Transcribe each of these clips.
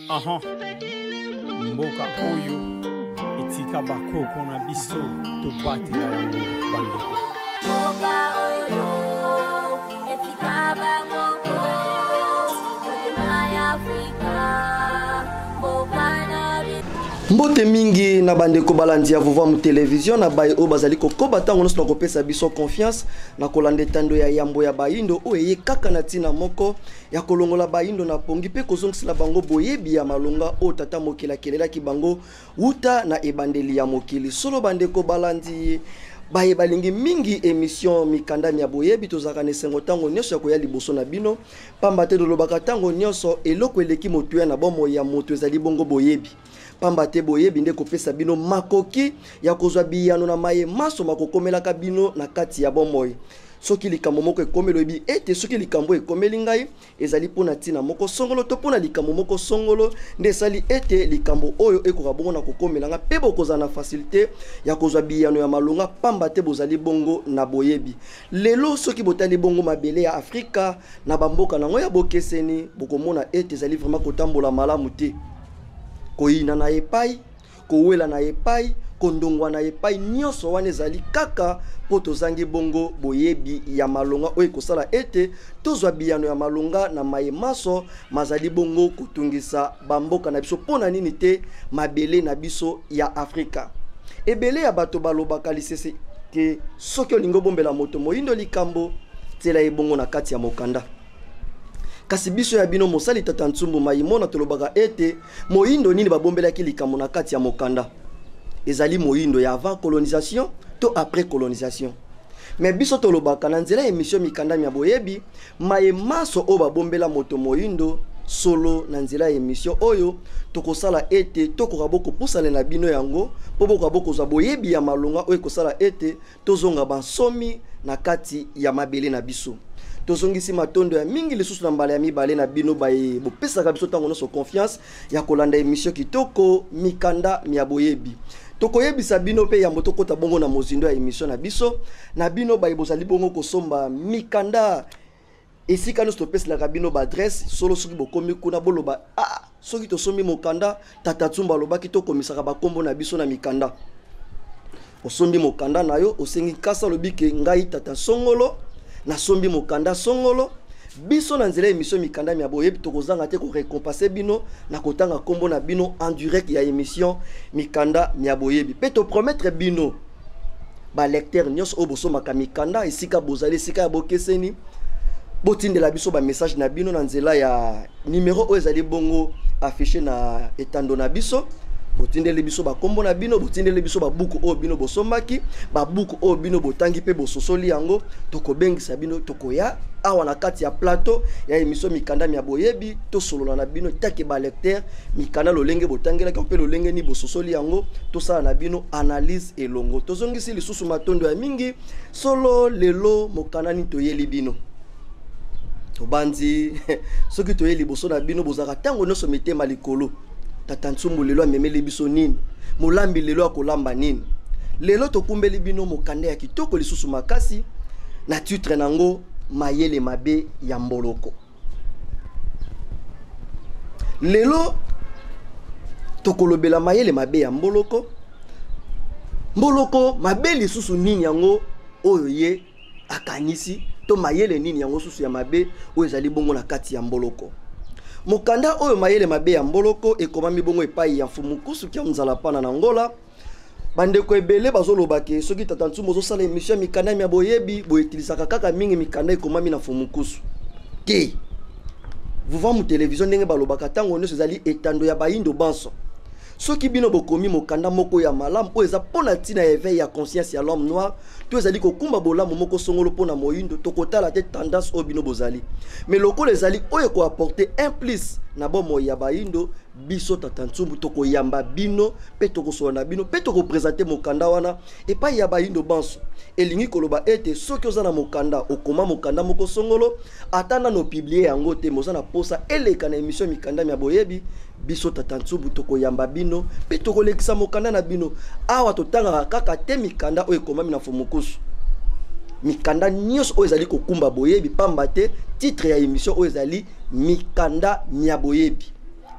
Aha. Mboka oyo etika bakoko na biso tobatela yango bandeko. Mboka oyo etika bakoko motema ya Afrika mboka na biso. Mbote mingi na bandeko balandi ya Vuvamu Television na baye oyo bazali kokoba ntango nyonso na kopesa biso confiance na kolanda etando ya yambo ya bayindo oyo eye kaka na ntina moko ya kolongola bayindo na pongi mpe kozongisela bango boyebi ya malonga oyo tata mokili akelelaki bango wuta na ebandeli ya mokili. Solo bandeko balandi baye balingi mingi emission mikanda mya boyebi, tozalaka na esengo ntango nyonso ya koya liboso na bino, pamba te tolobaka ntango nyonso eloko eleki motuya na bomoi ya moto ezali bongo boyebi, pamba te boyebi nde kopesa bino makoki ya kozwa biyano na maye manso makokomelaka bino na kati ya bomoi. Soki likambo moko ekomeli, oyebi ete soki likambo ekomeli ngai ezali mpo na ntina moko songolo to mpo na likambo moko songolo nde esali ete likambo oyo ekoka bongo na kokomela nga, mpe bokozala na facilité ya kozwa biyano ya malonga, pamba te bozali bongo na boyebi. Lelo soki botali bongo mabele ya Afrika na bamboka nango ya bokeseni, bokomona ete ezali vraiment kotambola malamu te. Koyina na epai, kowela na epai, kondongwa na epai, nyonso wana ezali kaka mpo tozangi bongo boyebi ya malonga oyo ekosala ete tozwa biyano ya malonga na maye maso mazali bongo kotungisa bamboka na biso. Mpo na nini te mabele na biso ya Afrika? Ebele ya bato balobaka lisese ke soki olingi obombela moto moyindo likambo, tiela ye bongo na kati ya mokanda. Kasi biso ya bino mosali tata Ntsumbu Mayimona tolobaka ete moyindo nini babombelaki likambo na kati ya mokanda? Ezali moyindo ya avant colonisation to après colonisation? Mais biso tolobaka na nzela ya émission mikanda mya boyebi maye maso oyo babombela moto moyindo. Solo na nzela ya émission oyo tokosala ete tokoka bokopusana na bino yango mpo bokoka bokozwa boyebi ya malonga oyo ekosala ete tozonga bansomi na kati ya mabele na biso. Tozongisi matondo ya mingi lisusu na mbala ya mibale na bino baye bopesaka biso ntango nyonso confiance ya kolanda émission kitoko mikanda mya boyebi. Tokoyebisa bino mpe yambo tokota bongo na mozindo ya émission na biso, na bino baye bozali bongo kosomba mikanda esika nyonso topeselaka bino ba adresse. Solo soki bokomi kuna boloba ah, soki tosombi mokanda tata Ntsumbu alobaki tokomisaka bakombo na biso na mikanda. Osombi mokanda na yo, osengi kasa, olobi ke ngai tata songolo nasombi mokanda songolo. Biso na nzela émission mikanda mya boyebi tokozanga te korécompense bino na kotanga kombo na bino en direct ya émission mikanda mya boyebi. Mpe topromettre bino balecteur nyonso oyo bosomaka mikanda esika bozali, esika ya bokeseni, botindela biso bamessage na bino na nzela ya numero oyo ezali bongo affiché na etando na biso. Botindeli biso bakombo na bino, botindeli biso babuku oyo bino bosombaki, babuku oyo bino botangi mpe bososoli yango. Tokobengisa bino, tokoya awa na kati ya plateau ya émission mikanda mya boyebi, tosolola na bino take balecteur mikanda lolenge botangelaki mpe lolenge nini bososoli yango, tosala na bino analyse elongo. Tozongisi lisusu matondo ya mingi. Solo lelo mokanda nini toyeli bino? Tobandi soki toye liboso na bino bozalaka ntango nyonso mitema likolo. Tata Ntsumbu lelo amemeli biso nini? Molambi lelo akolamba nini? Lelo tokumbeli bino mokanda ya kitoko lisusu makasi na titre nango mayele mabe ya mboloko. Lelo tokolobela mayele mabe ya mboloko. Mboloko mabe lisusu nini yango oyo ye akanisi, to mayele nini yango susu ya mabe oyo ezali bongo na kati ya mboloko? Mokanda oyo mayele mabe ya mboloko ekomami bongo epai ya Mfumu Kusu kia Nzala pana na Angola. Bandeko ebele bazoloba ke soki tata Ntsumbu ozosala émission ya mikanda ya boyebi, boyetilisaka kaka mingi mikanda ekomami na Mfumu Kusu te. Vuvamu Television ndenge balobaka ntango nyonso ezali etando ya bayindo banso. Soki bino bokomi mokanda moko ya malamu oyo eza mpo na ntina ya éveil ya conscience ya l'homme noir, to ezali kokumba bolamu moko songolo mpo na moyindo, tokotala te tendance oyo bino bozali. Mais lokola ezali oyo ekoapporter un plus na bomoi ya bayindo, biso tata Ntsumbu tokoyamba bino mpe tokosola na bino mpe tokopresente mokanda wana epai ya bayindo banso. Elingi koloba ete soki oza na mokanda, okoma mokanda moko songolo, ata nano publie yango te, moza na posa eleka na émission mikanda mya boyebi, biso tata Ntsumbu tokoyamba bino mpe tokolekisa mokanda na bino awa. Totangaka kaka te mikanda oyo ekomami na Mfumu Kusu, mikanda nyonso oyo ezali kokumba boyebi, pamba te titre ya émission oyo ezali mikanda mya boyebi.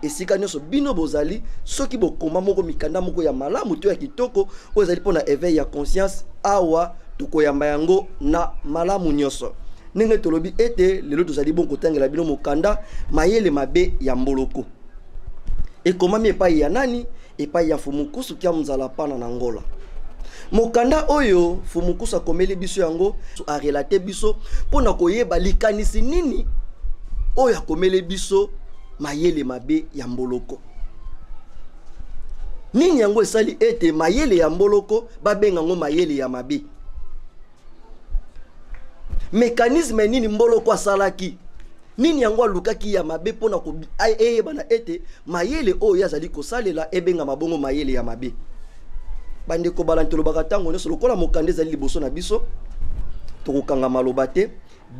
Esika nyonso bino bozali, soki bokoma moko mikanda moko ya malamu to ya kitoko oyo ezali mpo na éveil ya conscience, awa tokoyamba yango na malamu nyonso. Ndenge tolobi ete lelo tozali bon kotangela bino mokanda Mayele mabe ya Mboloko. Ekomami epai ya nani? Epai ya Mfumukusu Kia Mzala Pana na Ngola. Mokanda oyo Mfumukusu akomeli biso yango, arelate biso mpo na koyeba likanisi nini oyo akomeli biso mayele mabe ya Mboloko. Nini yango esali ete mayele ya Mboloko babenga yango mayele ya mabe? Mekanisme nini Mboloko asalaki? Nini yango alukaki ya mabe mpo na eyebana ete mayele oyo ye azali kosalela ebengama bongo mayele ya mabe? Bandeko balandi, tolobaka ntango nyonso lokola mokanda ezali liboso na biso, tokokanga maloba te,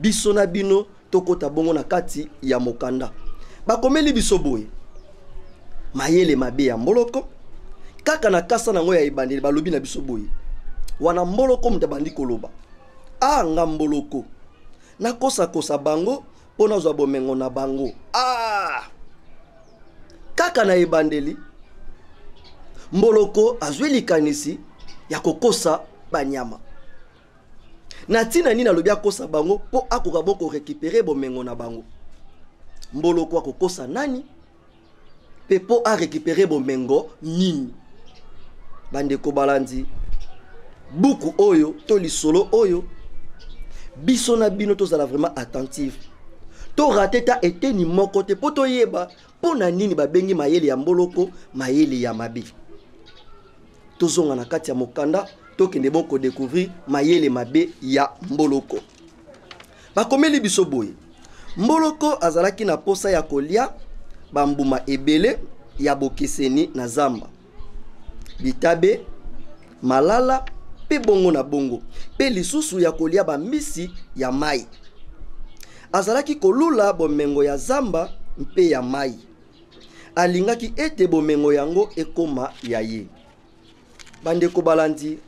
biso na bino tokota bongo na kati ya mokanda. Bakomeli biso boye: mayele mabe ya Mboloko. Kaka na kasa nango ya ebandeli balobi na biso boye, wana Mboloko moto abandi koloba: a nga Mboloko nakosakosa bango mpo nazwa bomengo na bango. A kaka na ebandeli Mboloko azwi likanisi ya kokosa banyama. Na ntina nini alobi akosa bango? Mpo akoka bo korekipere bomengo na bango. Mboloko akokosa nani mpe mpo arekipere bomengo nini? Bandeko balandi, buku oyo to lisolo oyo, biso na bino tozala vraiment attentive, torate ta eteni moko te mpo toyeba mpo na nini babengi mayele ya Mboloko mayele ya mabe. Tozonga na kati ya mokanda, tokende bon kodécouvrir mayele mabe ya Mboloko. Bakomeli biso boye: Mboloko azalaki na posa ya kolia bambuma ebele ya bokeseni na zamba, bitabe, malala mpe bongo na bongo, mpe lisusu ya kolia bambisi ya mai. Azalaki kolula bomengo ya zamba mpe ya mai. Alingaki ete bomengo yango ekoma ya ye. Bandeko balandi,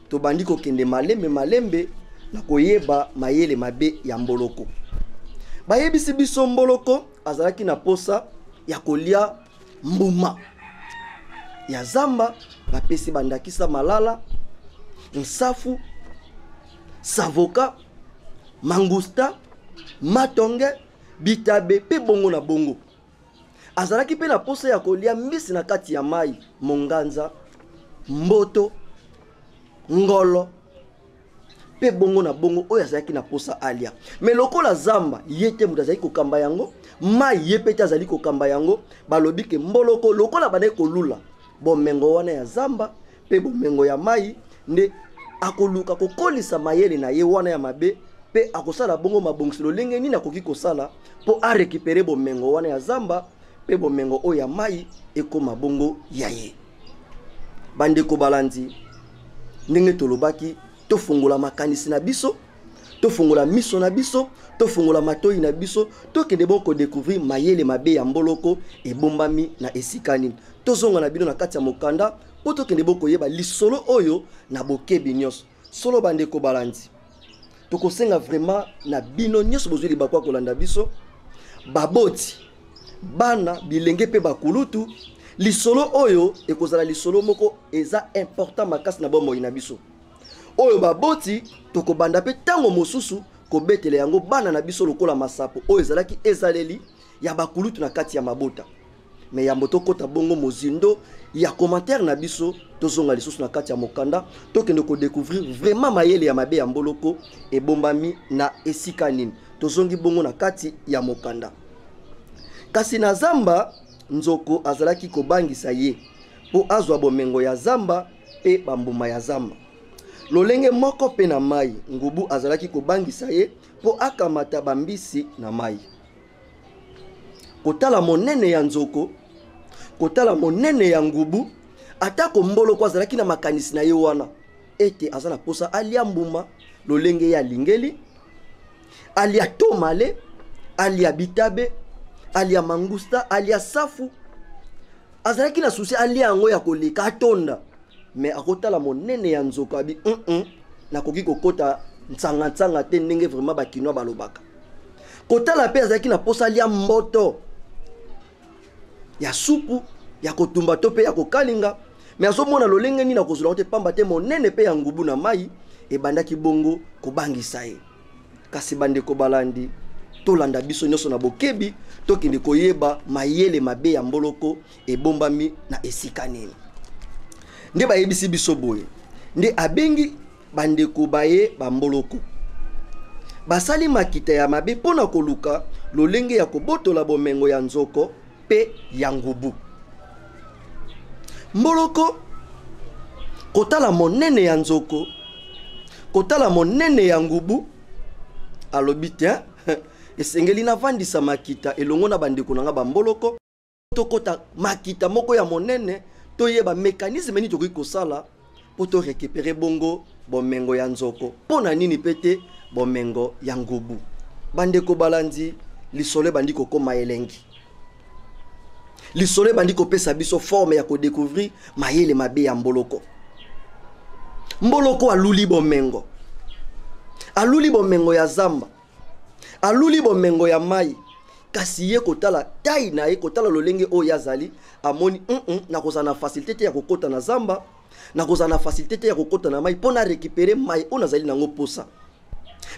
tobandi kokende malembe malembe na koyeba mayele mabe ya Mboloko. Bayebisi biso Mboloko azalaki na posa ya kolia mbuma ya zamba. Bapesi bandakisa: malala, nsafu, savoka, mangusta, matonge, bitabe mpe bongo na bongo. Azalaki mpe na posa ya kolia mbisi na kati ya mai, monganza, mboto, ngolo mpe bongo na bongo oyo azalaki na posa alia. Me lokola zamba ye te moto azali kokamba yango, mai ye mpe te azali kokamba yango, balobi ke Mboloko lokola bandaki kolula bomengo wana ya zamba mpe bomengo ya mai, nde akoluka kokolisa mayele na ye wana ya mabe mpe akosala bongo mabongisi lolenge nini akoki kosala mpo arekipere bomengo wana ya zamba mpe bomengo oyo ya mai ekóma bongo ya ye. Bandeko balandi, ndenge tolobaki, tofongola makanisi na biso, tofongola miso na biso, tofongola matoi na biso, tokende bon kodécouvrir mayele mabe ya Mboloko ebombami na esika nini. Tozonga na bino na kati ya mokanda mpo tokende bo koyeba lisolo oyo na bokebi nyonso. Solo bandeko balandi, tokosenga vraiment na bino nyonso bozwi libaku ya kolanda biso, baboti, bana, bilenge mpe bakulutu, lisolo oyo ekozala lisolo moko eza important makasi na bomoi na biso. Oyo baboti tokobanda mpe ntango mosusu kobetela yango bana na biso lokola masapo oyo ezalaki ezaleli ya bakulutu na kati ya mabota. Me yambo tokɔta bongo mozindo ya commentaire na biso, tozonga lisusu na kati ya mokanda, tokende kodécouvrir vraiment mayele ya mabe ya Mboloko ebombami na esika nini. Tozongi bongo na kati ya mokanda. Kasi na zamba, nzoko azalaki kobangisa ye mpo azwa bomengo ya zamba mpe bambuma ya zamba. Lolenge moko mpe na mai, ngubu azalaki kobangisa ye mpo akamata bambisi na mai. Kotala monene ya nzoko, kotala monene ya ngubu, atako Mboloko azalaki na makanisi na ye wana ete aza na posa alia mbuma lolenge ye alingeli, alia tomale, alia bitabe, alia mangusta, alia safu, azalaki na susi alia yango ya koleka atonda, me akotala monene ya nzoko, abi nakoki kokota ntsanga-ntsanga te, ndenge vraiment bakinois balobaka. Kotala mpe azalaki na posa alia mboto. ya supu ya kotumba to mpe ya kokalinga. Me azomona lolenge nini akozwela yango te, pamba te monene mpe ya ngubu na mai ebandaki bongo kobangisa ye. Kasi bandeko balandi, tolanda biso nyonso na bokebi, tokende koyeba mayele mabe ya mboloko ebombami na esika nini. Nde bayebisi biso boye, nde abengi bandeko baye bamboloko, basali makita ya mabe mpo na koluka lolenge ya kobotola bomengo ya nzoko mpe ya ngubu. Mboloko kotala monene ya nzoko, kotala monene ya ngubu, alobi te esengeli navandisa makita elongo na bandeko na nga bamboloko, tokota makita moko ya monene, toyeba mekanisme nini tokoki kosala mpo to récupérer bongo bomengo ya nzoko, mpo na nini mpe te bomengo ya ngubu. Bandeko balandi, lisolo ebandi kokoma elengi, lisolo ebandi kopesa biso forme ya kodécouvrir mayele mabe ya mboloko. Mboloko aluli bomengo, aluli bomengo ya zamba, aluli bomengo ya mai, kasi ye kotala tai na ye, kotala lolenge oyo azali, amoni nakozala na facilité te ya kokota na zamba, nakozala na facilité te ya kokota na mai mpo na récupérer mai oyo nazali nango posa.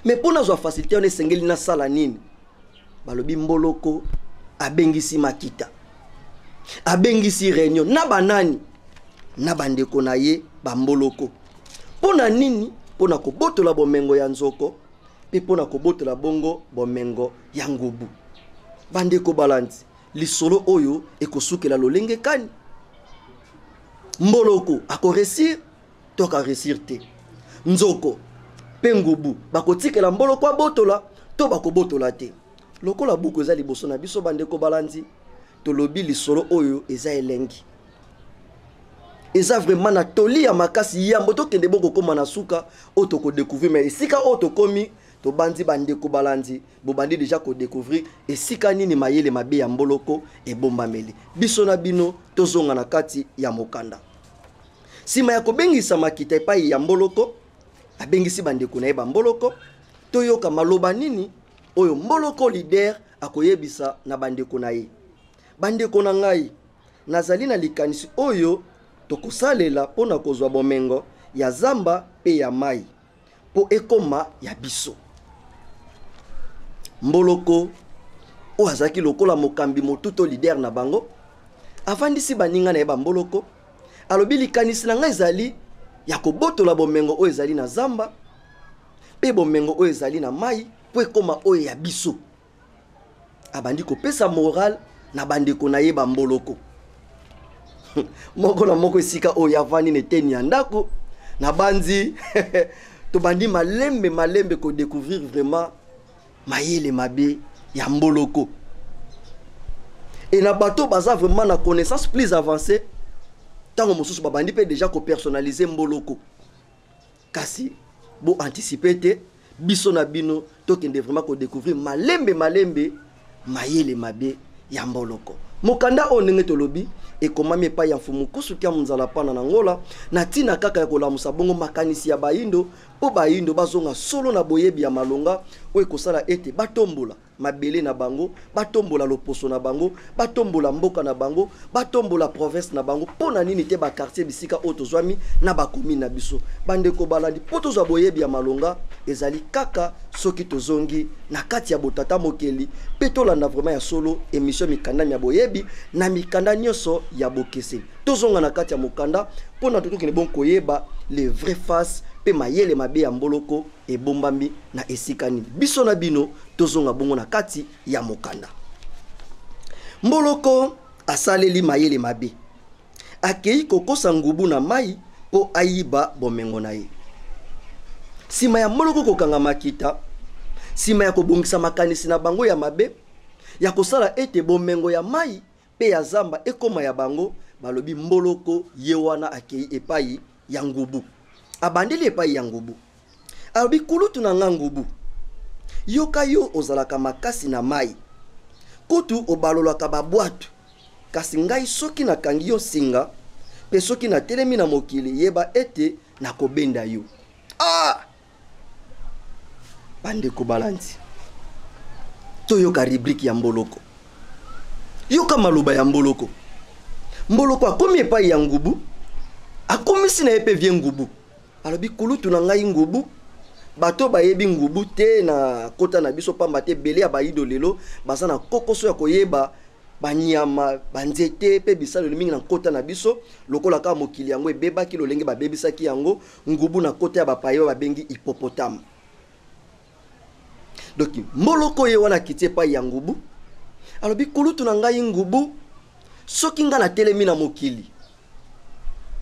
Me mpo nazwa facilité wana esengeli nasala nini? Balobi mboloko abengisi makita, abengisi réunion na banani? Na bandeko na ye bamboloko. Mpo na nini? Mpo na kobotola bomengo ya nzoko mpe mpo na kobotola bongo bomengo ya ngubu. Bandeko balandi, lisolo oyo ekosukela lolenge kani? Mboloko akoresir to akaresir te? Nzoko mpe ngubu bakotikela mboloko abotola to bakobotola te? Lokola buku eza liboso na biso, bandeko balandi, tolobi lisolo oyo eza elengi, eza vraiment na toli ya makasi. Yambo tokende bokokóma na suka oyo tokodécouvrir, mais esika oyo tokomi, tobandi bandeko balandi, bobandi deja kodécouvrir esika nini mayele mabe ya mboloko ebombameli. Biso na bino tozonga na kati ya mokanda. Nsima ya kobengisa makita epai ya mboloko, abengisi bandeko na ye bamboloko, toyoka maloba nini oyo mboloko leader akoyebisa na bandeko na ye. Bandeko na ngai, nazali na likanisi oyo tokosalela mpo na kozwa bomengo ya zamba mpe ya mai mpo ekoma ya biso. Mboloko oyo azalaki lokola mokambi motu to leader na bango, avandisi baninga na ye bamboloko, alobi likanisi na ngai ezali ya kobotola bomengo oyo ezali na zamba mpe bomengo oyo ezali na mai mpo ekoma oyo ya biso. Abandi kopesa moral na bandeko na ye bamboloko, moko na moko esika oyo avandi na eteni ya ndako. Nabandi tobandi malembe malembe kodécouvrir vraiment mayele mabe ya mboloko. E na bato baza vraiment na connaissance plus avancée, ntango mosusu babandi mpe déjà kopersonnaliser mboloko. Kasi bo anticiper te, biso na bino tokende vraiment kodécouvrir malembe malembe mayele mabe ya mboloko. Mokanda oyo, ndenge tolobi, ekomami epai ya Mfumu Kusu Kia Munzala Pana na Ngola, na ntina kaka ya kolamusa bongo makanisi ya bayindo, mpo bayindo bazonga solo na boyebi ya malonga oyo ekosala ete batombola mabele na bango, batombola loposo na bango, batombola mboka na bango, batombola province na bango, mpo na nini te baquartier bisika oyo tozwami na bacommune na biso. Bandeko balandi, mpo tozwa boyebi ya malonga ezali kaka soki tozongi na kati ya botata mokeli mpe tolanda vraiment ya solo émission mikanda ya boyebi na mikanda nyonso ya bokeseni. Tozonga na kati ya mokanda mpo na tokokende bon koyeba les vraies faces mpe mayele mabe ya mboloko ebombami na esika nini. Biso na bino tozonga bongo na kati ya mokanda. Mboloko asaleli mayele mabe, akei kokosa ngubu na mai mpo ayiba bomengo na ye. Nsima ya mboloko kokanga makita, nsima ya kobongisa makanisi na bango ya mabe ya kosala ete bomengo ya mai mpe ya zamba ekóma ya bango, balobi mboloko ye wana akei epai ya ngubu. Abandeli epai ya ngubu, alobi: kulutu na nga ngubu, yoka, yo ozalaka makasi na mai, kutu obalolaka babwatu, kasi ngai soki nakangi yo singa mpe soki natelemi na mokili, yeba ete nakobenda yo. Ah! Bandeko balandi, toyoka rubrique ya mboloko. Yoka maloba ya Mboloko. Mboloko akomi epai ya Ngubu, akomisi na ye mpe vie Ngubu. Alobi kulutu na ngai Ngubu, bato bayebi Ngubu te na kota na biso pamba te ebele ya bayido lelo baza na kokoso ya koyeba banyama, banzete mpe bisalelo mingi na nkota na biso, lokola kaka mokili yango ebebaki lolenge babebisaki yango. Ngubu na kota ya bapaya oyo babengi hippopotame. Donc Mboloko ye wana akiti epai ya Ngubu, alobi kulutu na ngai Ngubu, soki ngai natelemi na mokili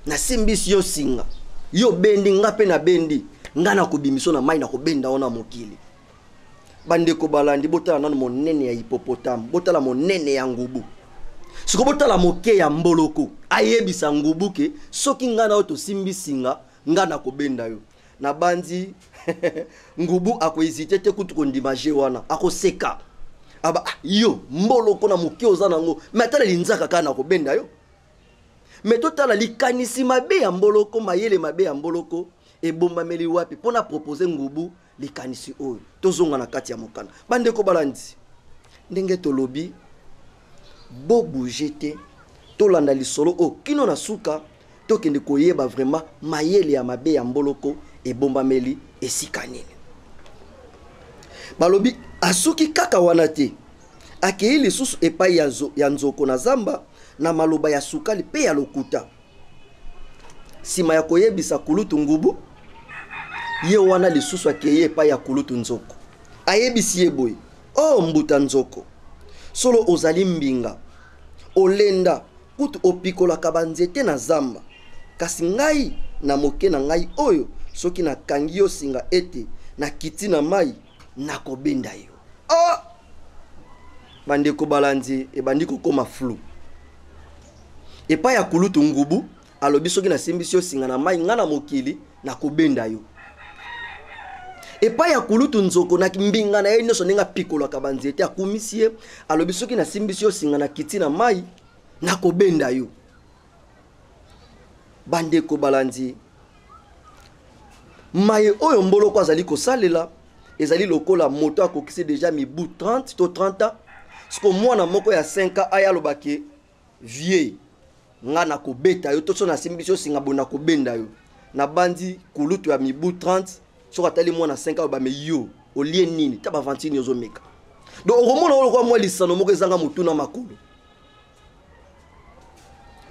nasimbisi yo singa, yo obendi nga mpe nabendi, ngai nakobimiso na mai, nakobenda yo na mokili. Bandeko balandi, botala nano monene ya hippopotame, botala monene ya Ngubu, siko botala moke ya Mboloko. Ayebisa Ngubu ke soki ngai na yo tosimbi singa, ngai nakobenda yo. Nabanzi Ngubu akohésite te kutu kondima je wana, akoseka aba ah, yo Mboloko na moke oza nango, me atala linzaka kaka nakobenda yo. Me totala likanisi mabe ya Mboloko, mayele mabe ya Mboloko ebombameli wapi mpo na propose Ngubu likanisi oyo. Tozonga na kati ya mokanda. Bandeko balandi, ndenge tolobi bobouge te, tolanda lisolo oyo kino na suka, tokende koyeba vraiment mayele ya mabe ya Mboloko ebombameli esika nini. Balobi asuki kaka wana te, akei lisusu epai ya nzoko na zamba na maloba ya sukali mpe ya lokuta. Nsima ya koyebisa kulutu Ngubu, ye wana lisusu akei epai ya kulutu nzoko, ayebisi ye boye: o mbuta nzoko, solo ozali mbinga, olenda kutu opikolaka banzete na zamba, kasi ngai na moke na ngai oyo, soki nakangi yo singa ete nakiti na mai, nakobenda yo. Oh! Bandeko balandi, ebandi kokoma flou. Epai ya kulutu Ngubu alobi soki nasimbisi yo singa na mai, ngai na mokili nakobenda yo. Epai ya kulutu nzoko na mbinga na ye nyonso ndenge apikolaka banzete, akumisi ye, alobi soki nasimbisi yo singa na kiti na mai, nakobenda yo. Bandeko balandi, maye oyo Mboloko azali kosalela ezali lokola moto akokisi deja mibu 30 to 30 ans. Siko mwana moko ya 5 ans aya alobake vie nga nakobeta yo, to so nasimbisi yo singa boye nakobenda yo. Nabandi kulutu ya mibu 30 soki atali mwana 5 ans aloba me yo olie nini, ta bavantini ozomeka. Donc okomona oyo lokola mwa lisano moko ezanga motu na makolo,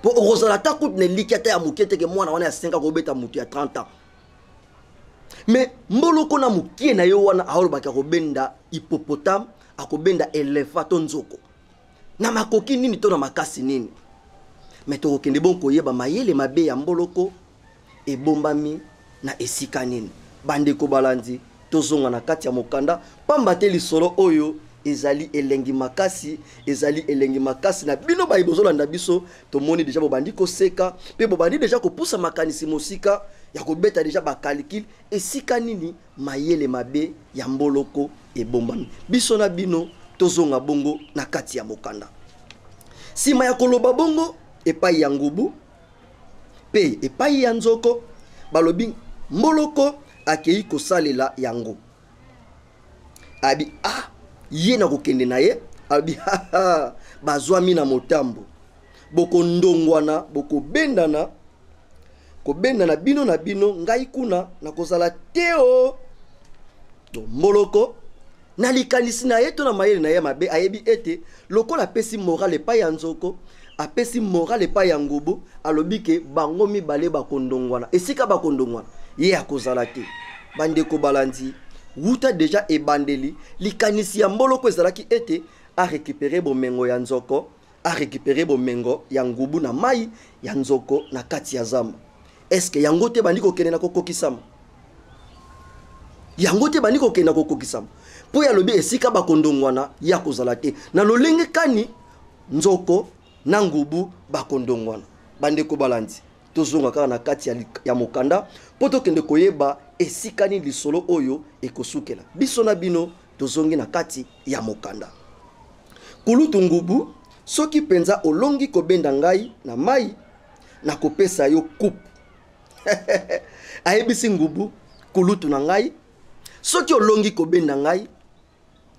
po okozala ata kutu na eliki ata ya moke teke mwana wana ya 5 ans akobeta motu ya 30 ans. Mais Mboloko na mokie na ye wana aolobaki akobenda hippopotame, akobenda elephant to nzoko na makoki nini to na makasi nini. Me tokokende bon koyeba mayele mabe ya Mboloko ebombami na esika nini. Bandeko balandi, tozonga na kati ya mokanda, pamba te lisolo oyo ezali elengi makasi, ezali elengi makasi na bino baye bozolanda biso. Tomoni deja bobandi koseka mpe bobandi deja kopusa makanisi mosika ya kobeta deja bakalikile esika nini mayele mabe ya Mboloko ebombami. Biso na bino tozonga bongo na kati ya mokanda. Nsima ya koloba bongo epai ya Ngubu mpe epai ya nzoko, balobi Mboloko akei kosalela yango. Abi ah, ye na kokende na ye, alobi haha, bazwami na motambo, bokondongwana, bokobendana, kobendana bino na bino, ngai kuna nakozala te o. Donc Mboloko na likanisi na ye to na mayele na ye mabe ayebi ete lokola apesi moral epai ya nzoko, apesi moral epai ya Ngubu, alobi ke bango mibale bakondongwana, esika bakondongwana ye akozala te. Bandeko balandi, wuta deja ebandeli likanisi ya Mboloko ezalaki ete arécupere bomengo ya nzoko, arécupere bomengo ya Ngubu na mai ya nzoko na kati ya zamba. Eske yango te bandi kokende na kokokisama? Yango te bandi kokende na kokokisama, mpo ya lobi esika bakondongwana ya kozala te na lolenge kani nzoko na Ngubu bakondongwana. Bandeko balandi, tozonga kaka na kati ya mokanda mpo tokende koyeba esika nini lisolo oyo ekosukela. Biso na bino tozongi na kati ya mokanda. Kulutu Ngubu, soki mpenza olongi kobenda ngai na mai, nakopesa yo coupe. Ayebisi Ngubu, kulutu na ngai, soki olongi kobenda ngai,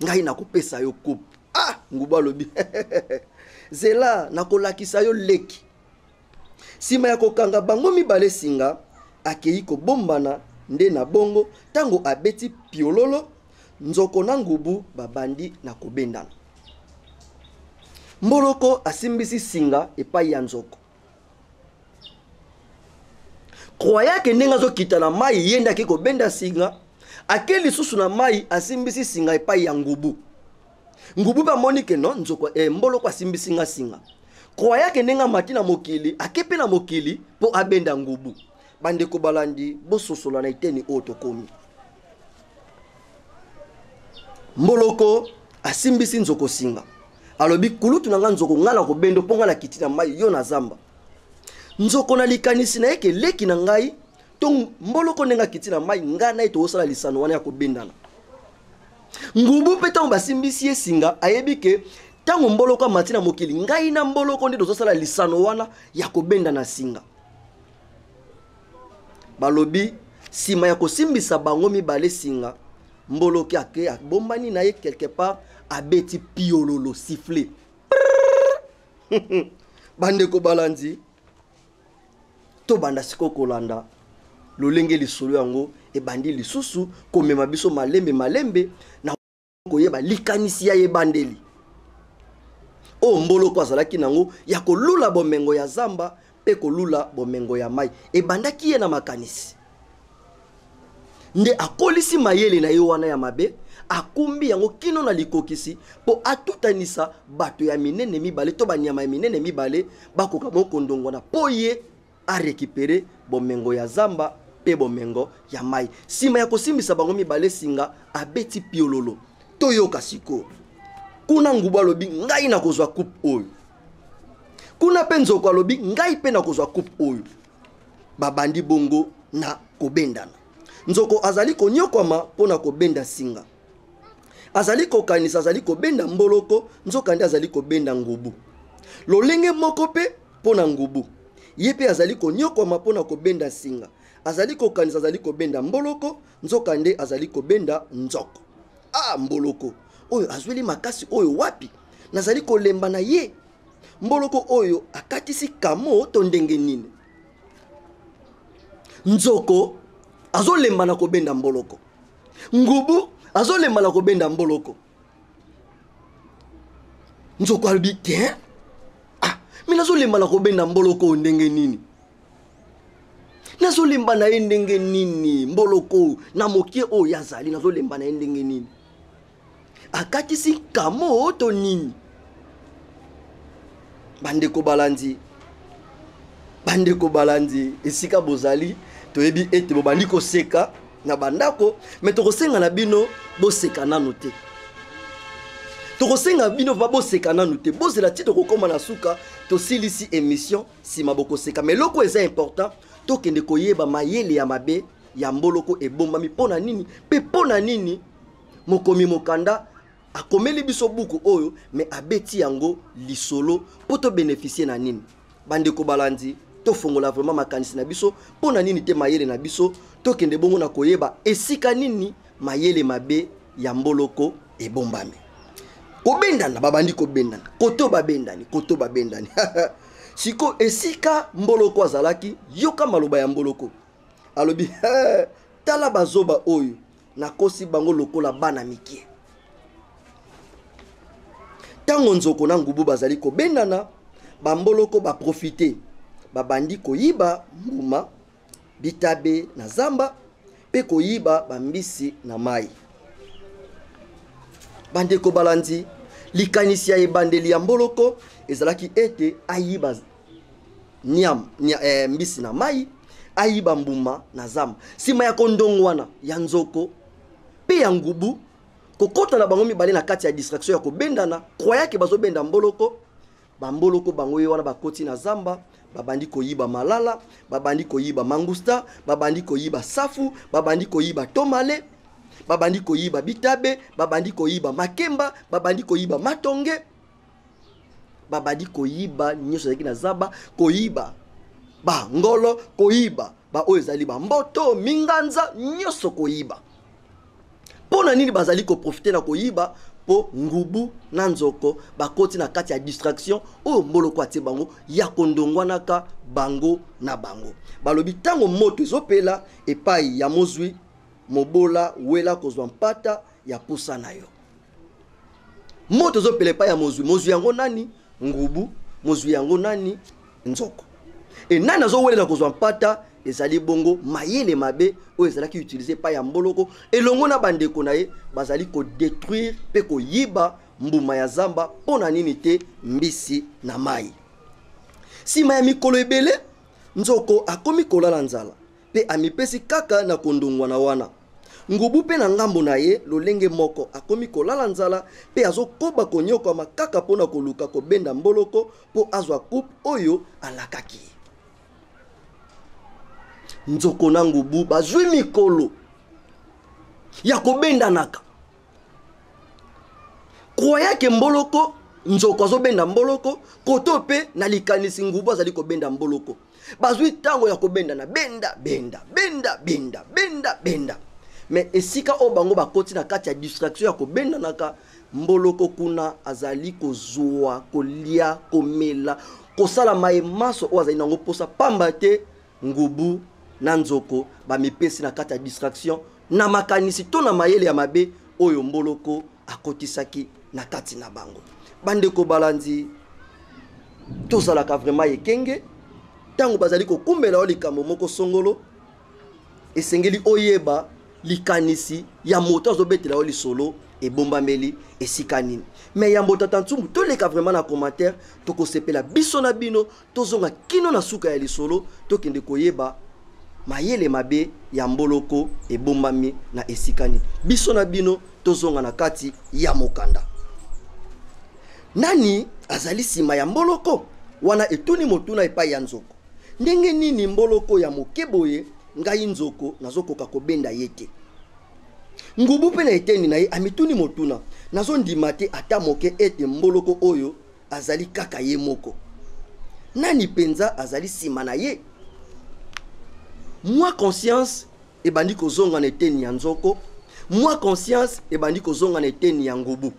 ngai nakopesa yo coupe. Ah, Ngubu alobi Zela, nakolakisa yo leki. Sima ya kokanga bango mibale singa, akei kobombana nde na bongo tango abeti piololo, nzoko na ngubu babandi na kobendana. Mboloko asimbisi singa epai ya nzoko. Croyant que ndenge azokita na mai ye nde ake kobenda singa, ake lisusu na mai asimbisi singa epai ya ngubu. Ngubu mpe amoni ke non, nzoko, mboloko asimbisi nga singa. Croyant que ndenge amati na mokili, ake mpe na mokili mpo abenda ngubu. Bandeko balandi, bososola na eteni oyo tokomi. Mboloko asimbisi nzoko singa. Alobi kulutu na nga nzoko, nga na kobendo mpo nga na kiti na mai, yo na zamba. Nzoko na likanisi na ye ke leki na ngai to mboloko ndenge akiti na mai, nga na ye tozosala lisano wana ya kobendana. Ngubu mpe ntango basimbisi ye singa, ayebi ke ntango mboloko amati na mokili, ngai na mboloko nde tozosala lisano wana ya kobendana singa. Balobi nsima ya kosimbisa bango mibale singa, mboloki ake abombani na ye quelque part, abeti piololo sifflet. Bandeko balandi, tobanda sikoyo kolanda lolenge lisolo yango ebandi lisusu komema biso malembe malembe na koyeba likanisi ya ebandeli oyo mboloko azalaki nango ya kolula bomengo ya zamba mpe kolula bomengo ya mai. Ebandaki ye na makanisi nde akolisi mayele na ye wana ya mabe, akumbi yango kino na likokisi mpo atutanisa bato ya minene mibale to banyama ya minene mibale bakoka mokondongwana mpo ye arekipere bomengo ya zamba mpe bomengo ya mai. Nsima ya kosimbisa bango mibale singa, abeti piololo. Toyoka sikoyo kuna ngubu alobi ngai nakozwa coupe oyo, kuna mpe nzoko alobi ngai mpe nakozwa coupe oyo. Babandi bongo na kobendana. Nzoko azali konyokwama mpo na kobenda singa, azali kokanisa azali kobenda mboloko, nzoka nde azali kobenda ngubu. Lolenge moko mpe mpo na ngubu, ye mpe azali konyokwama mpo na kobenda singa, azali kokanisa azali kobenda mboloko, nzoka nde azali kobenda nzoko. Ah, mboloko oyo azweli makasi oyo wapi? Nazali kolemba na ye. Mboloko oyo akatisi kamo to ndenge nini? Nzoko azolemba na kobenda mboloko, ngubu azolemba na kobenda mboloko. Nzoko alobi te, ah, me nazolemba na kobenda mboloko oyo ndenge nini? Nazolemba na ye ndenge nini? Mboloko na mokie oyo azali, nazolemba na ye ndenge nini? Akatisi kamo to nini? Bandeko balandi, bandeko balandi, esika bozali, toyebi ete bobandi koseka na bandako, me tokosenga na bino boseka nanu te. Tokosenga bino va boseka nanu te, bozela ti tokokoma na suka, tosilisi émission, sima bokoseka. Mais eloko eza important, tokende koyeba mayele ya mabe ya mboloko ebombami mpo na nini, mpe mpo na nini mokomi mokanda akomeli biso buku oyo, me abeti yango lisolo mpo to bénéficier na nini. Bandeko balandi, tofongola vraiment makanisi na biso mpo na nini te mayele na biso, tokende bongo na koyeba esika nini mayele mabe ya mboloko ebombami. Kobendana, babandi kobendana, koto babendani, koto babendani. Siko esika mboloko azalaki, yoka maloba ya mboloko. Alobi, hey, tala bazoba oyo, nakosi bango lokola bana mike. Tango nzoko na ngubu bazali kobendana, bamboloko baprofite, babandi koyiba mbuma, bitabe na zamba, pe koyiba bambisi na mai. Bandeko balandi, likanisi ya ebandeli ya mboloko ezalaki ete ayiba mbisi na mai, ayiba mbuma na zamba. Sima ya kondongwana ya nzoko pe ya ngubu, kokota na bango mibale na kati ya distraction ya kobendana, croyant que bazobenda mboloko, bamboloko bango ye wana bakoti na zamba, babandi koyiba malala, babandi koyiba mangusta, babandi koyiba safu, babandi koyiba tomale, babandi koyiba bitabe, babandi koyiba makemba, babandi koyiba matonge, babandi koyiba nyonso ezalaki na zamba, koyiba ba ngolo, koyiba ba oyo ezali ba mboto, minganza, nyonso koyiba. Mpo na nini bazali koprofite na koyiba? Mpo ngubu na nzoko bakoti na kati ya distraction oyo mboloko atie bango ya kondongwanaka bango na bango. Balobi ntango moto ezopela epai ya mozwi, mobola wela kozwa mpata ya posa na yo. Moto ezopela epai ya mozwi, mozwi yango nani? Ngubu. Mozwi yango nani? Nzoko. E nani azowelela kozwa mpata? Ezali bongo mayele mabe oyo ezalaki utilize epai ya mboloko elongo na bandeko na ye, bazali kodetruire mpe koyiba mbuma ya zamba. Mpo na nini te mbisi na mai? Nsima ya mikolo ebele, nzoko akomi kolala nzala mpe amipesi kaka na kondongwana wana. Ngubu mpe na ngambo na ye lolenge moko akomi kolala nzala mpe azokoba konyokwama kaka mpo na koluka kobenda mboloko mpo azwa coupe oyo alakaki ye. Nzoko na ngubu bazwi mikolo ya kobendanaka, croyant ke mboloko nzoko azobenda mboloko koto, mpe na likanisi ngubu azali kobenda mboloko. Bazwi ntango ya kobendana, benda benda benda benda benda benda, me esika oyo bango bakoti na kati ya distraction ya kobendanaka, mboloko kuna azali kozwa, kolia, komela, kosala maye maso oyo azali nango mposa, pamba te ngubu na nzoko bamipesi na kati ya distraction na makanisi to na mayele ya mabe oyo mboloko akotisaki na kati na bango. Bandeko balandi, tozalaka vraiment ekenge ntango bazali kokumbela yo likambo moko songolo. Esengeli oyeba likanisi ya moto azobetela yo lisolo ebombameli esika nini. Me yambo tata Ntsumbu toleka vraiment na commentaire, tokosepela biso na bino tozonga kino na suka ya lisolo, tokende koyeba mayele mabe ya mboloko ebombami na esika nini. Biso na bino tozonga na kati ya mokanda. Nani azali nsima ya mboloko wana? Etuni motuna epai ya nzoko. Ndenge nini mboloko ya moke boye, ngai nzoko nazokoka kobenda ye te? Ngubu mpe na eteni na ye amituni motuna. Nazondima te ata moke ete mboloko oyo azali kaka ye moko. Nani mpenza azali nsima na ye? Mwa conscience ebandi kozonga na eteni ya nzoko, mwa conscience ebandi kozonga na eteni ya ngubu.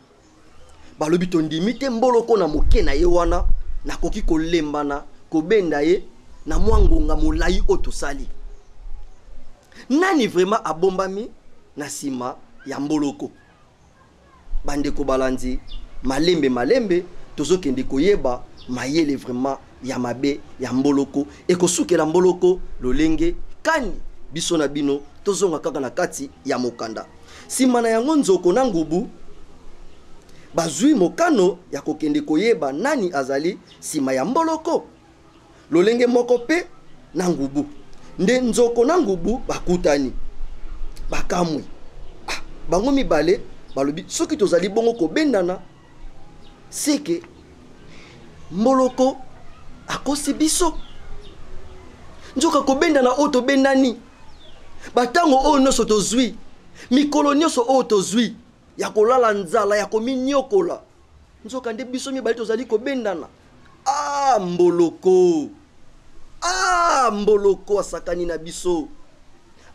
Balobi tondimi te mboloko na moke na ye wana nakoki kolembana kobenda ye na mwa ngonga molai oyo tosali. Nani vraiment abombami na nsima ya mboloko? Bandeko balandi, malembe malembe tozokende koyeba mayele vraiment ya mabe ya mboloko ekosukela mboloko lolenge kani. Biso na bino tozonga kaka na kati ya mokanda. Nsima na yango, nzoko na ngubu bazwi mokano ya kokende koyeba nani azali nsima ya mboloko, lolenge moko mpe na ngubu. Nde nzoko na ngubu bakutani, bakamwi. Ah, bango mibale balobi soki tozali bongo kobendana, seke mboloko akosi biso. Nzoka kobendana oyo tobendani, batango oyo nyonso tozwi, mikolo nyonso oyo tozwi ya kolala nzala, ya kominyokola, nzoka nde biso mibale tozali kobendana. Ah, mboloko, ah, mboloko asakani na biso,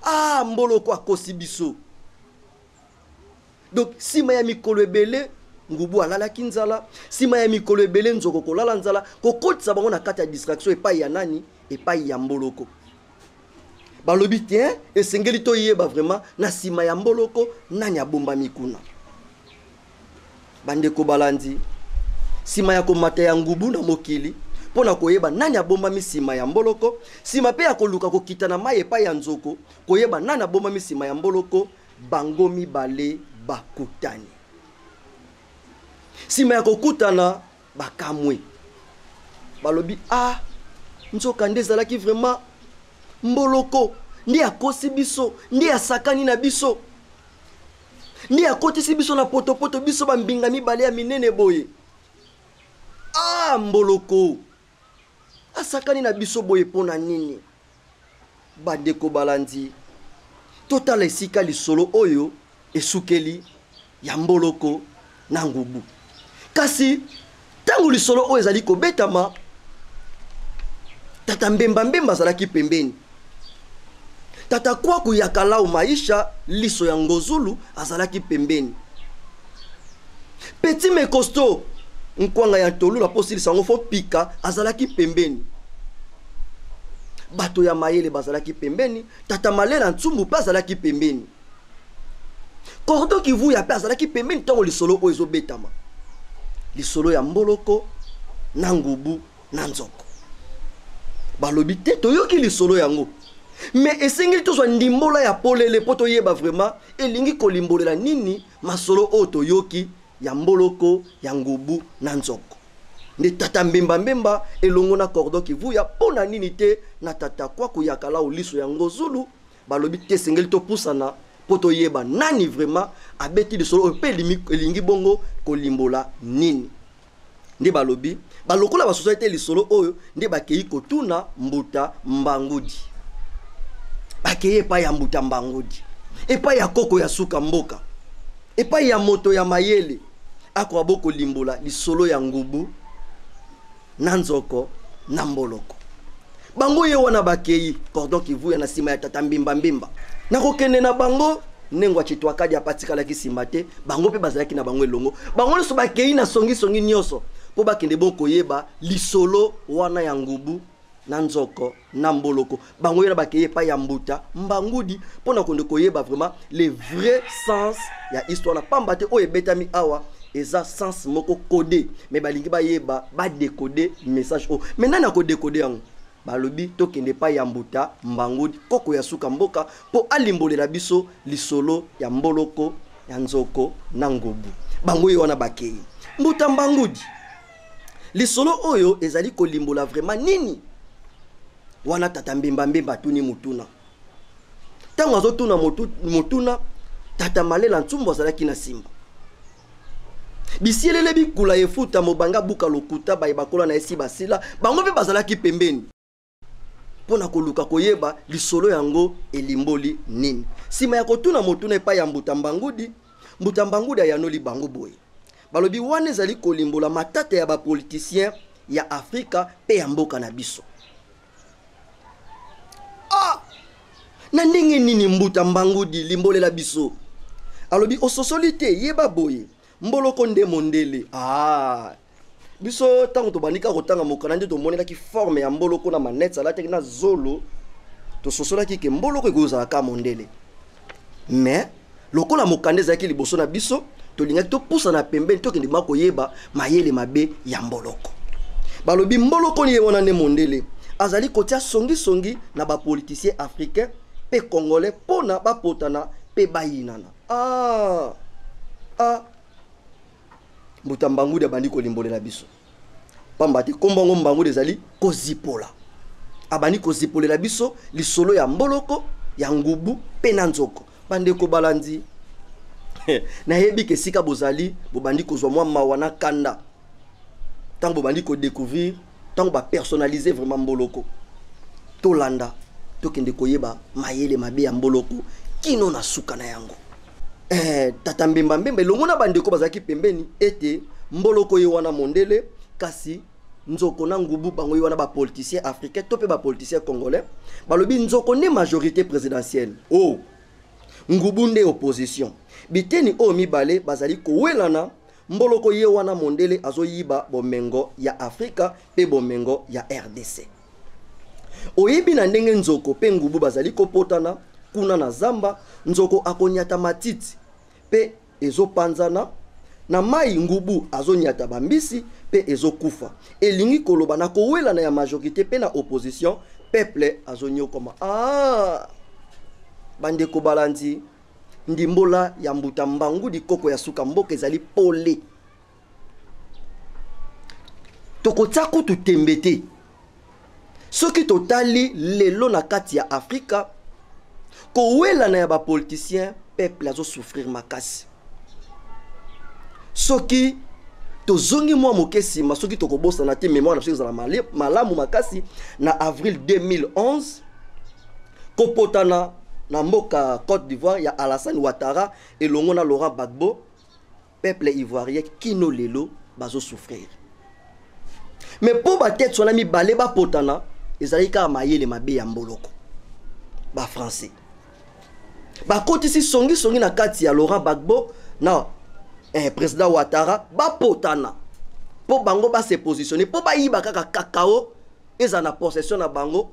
ah, mboloko akosi biso. Donc nsima ya mikolo ebele ngubu alalaki nzala, nsima ya mikolo ebele nzoko kolala nzala, kokotisa bango na kati ya distraction epai ya nani? Epai ya mboloko. Balobi te esengeli toyeba vraiment na nsima ya mboloko nani abombami kuna. Bandeko balandi, nsima ya komata ya ngubu na mokili mpo na koyeba nani abombami nsima ya mboloko, nsima mpe ya koluka kokita na mai epai ya nzoko koyeba nani abombami nsima ya mboloko, bango mibale bakutani. Nsima ya kokutana, bakamwe, balobi ah, nzoka nde ezalaki vraiment mboloko nde akosi biso, nde asakani na biso, nde akotisi biso na potopoto, biso bambinga mibale ya minene boye. Ah, mboloko asakani na biso boye mpo na nini? Bandeko balandi, totala esika lisolo oyo esukeli ya mboloko na ngubu. Kasi ntango lisolo oyo ezali kobetama, tata Mbemba Mbemba azalaki pembeni, tata Kwaku ya Kalau Maisha liso ya Ngozulu azalaki pembeni. Petit mais costaud, nkwanga ya ntolula mpo osilisa yango fo pika, azalaki pembeni. Bato ya mayele bazalaki pembeni, tata Malela Ntsumbu mpe azalaki pembeni. Cordon Kivuya mpe azalaki pembeni ntango lisolo oyo ezobetama. Lisolo ya Mboloko na Ngubu na Nzoko. Balobi te toyoki lisolo yango. Mais esengeli tozwa ndimbola ya polele mpo toyeba vraiment elingi kolimbolela nini masolo oyo toyoki ya Mboloko, ya Ngubu na Nzoko. Nde tata Mbemba Mbemba elongo na Cordon Kivuya mpo na nini te na tata Kwaku Yakalao liso ya Ngozulu balobi te esengeli topusana mpo toyeba nani vraiment abeti lisolo oyo mpe elingi bongo kolimbola nini. Nde balobi balokola basosoli te lisolo oyo nde bakei kotuna Mbuta Mbangudi. Bakei epai ya Mbuta Mbangudi, epai ya koko ya suka mboka, epai ya moto ya mayele akoka bo kolimbola lisolo ya Ngubu na Nzoko na Mboloko. Bango ye wana bakei Cordon Kivuya na nsima ya tata Mbemba Mbemba. Na kokende na bango Nengwa Chitwakadi apatikalaki nsima te, bango mpe bazalaki na bango elongo. Bango nyonso bakei na songisongi nyonso mpo bakende bon koyeba lisolo wana ya Ngubu na Nzoko na Mboloko. Bango yena bakei epai ya Mbuta Mbangudi mpo na konde koyeba vraiment le vrai sens ya histoire na pamba te oyo ebetami awa eza sens moko codé, mais balingi bayeba ba décoder message oyo. Mais nani ako décoder yango? Balobi tokende epai ya Mbuta Mbangudi, koko ya suka mboka, mpo alimbolela biso lisolo ya Mboloko, ya Nzoko na Ngubu. Bango ye wana bakei Mbuta Mbangudi. Lisolo oyo ezali kolimbola vraiment nini? Wana tata Mbemba Mbemba atuni motuna. Ntango azotuna motuna, tata Malela Ntsumbu azalaki na nsima. Bisielele bikula efuta mobanga buka lokuta baye bakola na esi basila, bango mpe bazalaki pembeni mpo na koluka koyeba lisolo yango elimboli nini. Nsima ya kotuna motuna epai ya Mbuta Mbangudi, Mbuta Mbangudi ayanoli bango boye. Balobi wana ezali kolimbola matata ya bapoliticien ya Afrika mpe ya mboka na biso. Ah! Na ndenge nini Mbuta Mbangudi limbolela biso? Alobi ososoli te, yeba boye. Mboloko nde mondele. Ah! Biso ntango tobandi kaka kotanga mokanda nde tomonelaki forme ya Mboloko na manette alataki na zolo, tososolaki ke Mboloko ekozala kaka mondele. Mais lokola mokanda ezalaki liboso na biso, tolingaki topusana pembeni tokende ma koyeba mayele mabe ya Mboloko. Balobi Mboloko ye wana nde mondele azali kotia songisongi na bapoliticien africain mpe congolais mpona bapotana mpe bayinana. Ah! Ah! Mbuta Mbangudi abandi kolimbolela biso. Pamba te kombo yango Mbangudi ezali kozipola. Abandi kozipolela biso lisolo ya Mboloko, ya Ngubu mpe na Nzoko. Bandeko balandi, nayebi ke esika bozali bobandi kozwa mwa mawa na kanda ntango bobandi kodécouvrir, ntango bapersonnalise vraiment Mboloko. Tolanda, tokende koyeba mayele mabe ya Mboloko kino na suka na yango. Tata Mbemba Mbemba elongo na bandeko bazalaki pembeni ete Mboloko ye wana mondele, kasi Nzoko na Ngubu bango ye wana ba politiciens africains to pe ba politiciens congolais. Balobi Nzoko nde majorité présidentielle, oh Ngubu nde opposition. Biteni oyo mibale bazali kowelana. Mboloko ye wana mondele azoyiba bomengo ya Afrika pe bomengo ya RDC. Oyebi na ndenge Nzoko pe Ngubu bazali kopotana kuna na zamba, Nzoko akonyata matiti pe ezopanzana na mai, Ngubu azonyata bambisi pe ezokufa. Elingi koloba na kowelana ya majorité pe na opposition, peuple azonyokoma. Ah! Bandeko balandi, ndimbola ya Mbuta Mbangudi koko ya suka mboka ezali pole. Tokotia kutu tembe te. Soki totali lelo na kati ya Afrika, kowelana ya ba politiciens, peuple azo souffrir makasi. Soki tozongi mwa moke nsima, soki tokobosana te mémoire na biso ezala malamu makasi, na avril 2011 kopotana na mboka Côte d'Ivoire ya Alassane Ouattara elongo na Laurent Gbagbo, peuple ivoirien kino lelo bazo souffrir. Mais po ba tête wana mibale bapotana, ezalaki kaka mayele mabe ya Mboloko. Ba français bakotisi songi songi na kati ya Laurent Gbagbo na Président Ouattara bapotana mpo bango base positionne mpo bayiba kaka cacao eza na possession na bango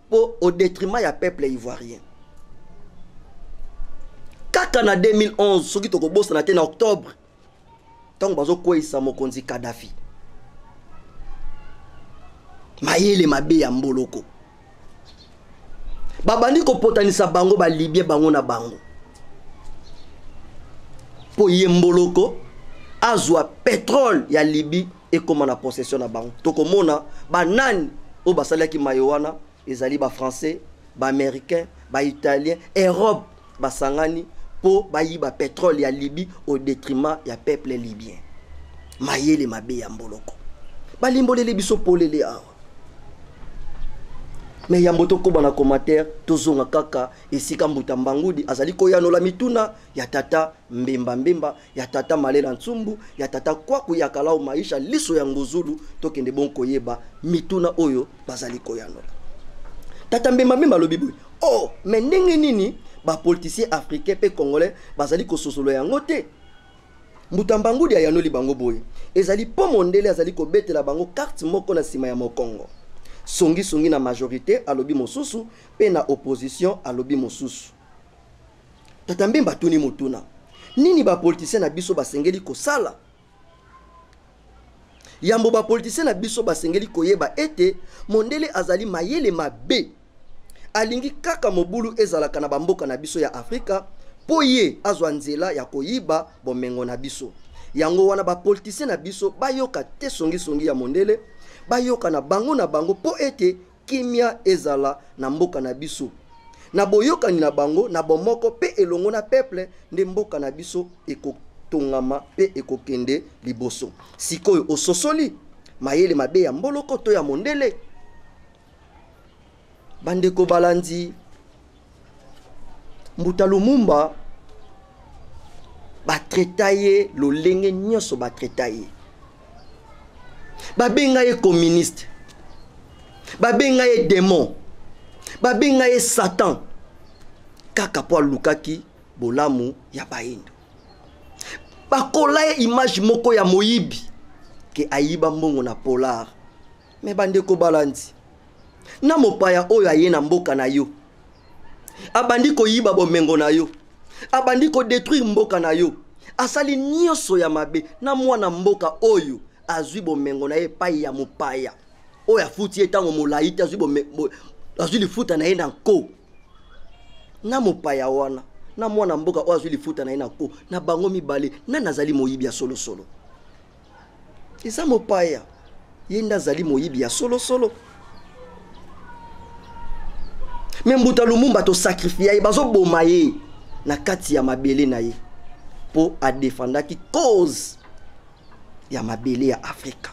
mpo au détriment ya peuple ivoirien. Kaka na 2011, soki tokobosana te, na octobre, ntango bazokweyisa mokonzi Kadhafi, mayele mabe ya Mboloko, babandi kopotanisa bango balibien bango na bango mpo ye Mboloko azwa pétrole ya Libye ekóma na possession na bango. Tokomona banani oyo basalaki mayo wana. Ezali bafrançais, baaméricain, baitalien, Europe basangani mpo bayiba pétrole ya Libye au détriment ya peuple libyen. Mayele mabe ya Mboloko balimboleli biso polele awa. Me yambo tokoba na commentaire, tozonga kaka esika Mbuta Mbangudi azali koyanola mituna ya tata Mbemba Mbemba, ya tata Malela Ntsumbu, ya tata Kwaku ya Kalau Maisha Liso ya Ngozulu. Tokende bon koyeba mituna oyo bazali koyanola. Tata Mbemba Mbemba alobi boye: oh, me ndenge nini bapoliticien africain mpe congolais bazali kososolo yango te? Mbuta Mbangudi ayanoli bango boye: ezali mpo mondele azali kobetela bango carte moko na nsima ya mokongo. Songisongi na majorité alobi mosusu, mpe na opposition alobi mosusu. Tata Mbemba atuni motuna: nini bapoliticien na biso basengeli kosala? Yambo, bapoliticien na biso basengeli koyeba ete mondele azali mayele mabe, alingi kaka mobulu ezalaka na bamboka na biso ya Afrika mpo ye azwa nzela ya koyiba bomengo na biso. Yango wana bapoliticien na biso bayoka te songisongi ya mondele, bayoka na bango na bango mpo ete kimia ezala na mboka na biso. Na boyokani na bango, na bomoko mpe elongo na peuple, nde mboka na biso ekotongama mpe ekokende liboso. Sikoyo ososoli mayele mabe ya Mboloko to ya mondele? Bandeko balandi, Mbuta Lumumba batraita ye lolenge nyonso, batraita ye, babenga ye communiste, babenga ye démon, babenga ye Satan, kaka mpo alukaki bolamu ya bayindo. Bakola ye image moko ya moyibi ke ayiba mbongo na Polar. Me bandeko balandi, na mopaya oyo aye na mboka na yo, abandi koyiba bomengo na yo, abandi kodétruire mboka na yo, asali nyonso ya mabe, na mwana mboka oyo azwi bomengo na ye epai ya mopaya oyo afuti ye ntango molai te, azwi lifuta na ye na nko, na mopaya wana na mwana mboka oyo azwi lifuta na ye na nko, na bango mibale, nani azali moyibi ya solosolo? Eza mopaya, ye nde azali moyibi ya solosolo. Me Mbuta Lumumba tosakrifia ye, bazoboma ye na kati ya mabele na ye mpo adefandaki cause ya mabele ya Afrika,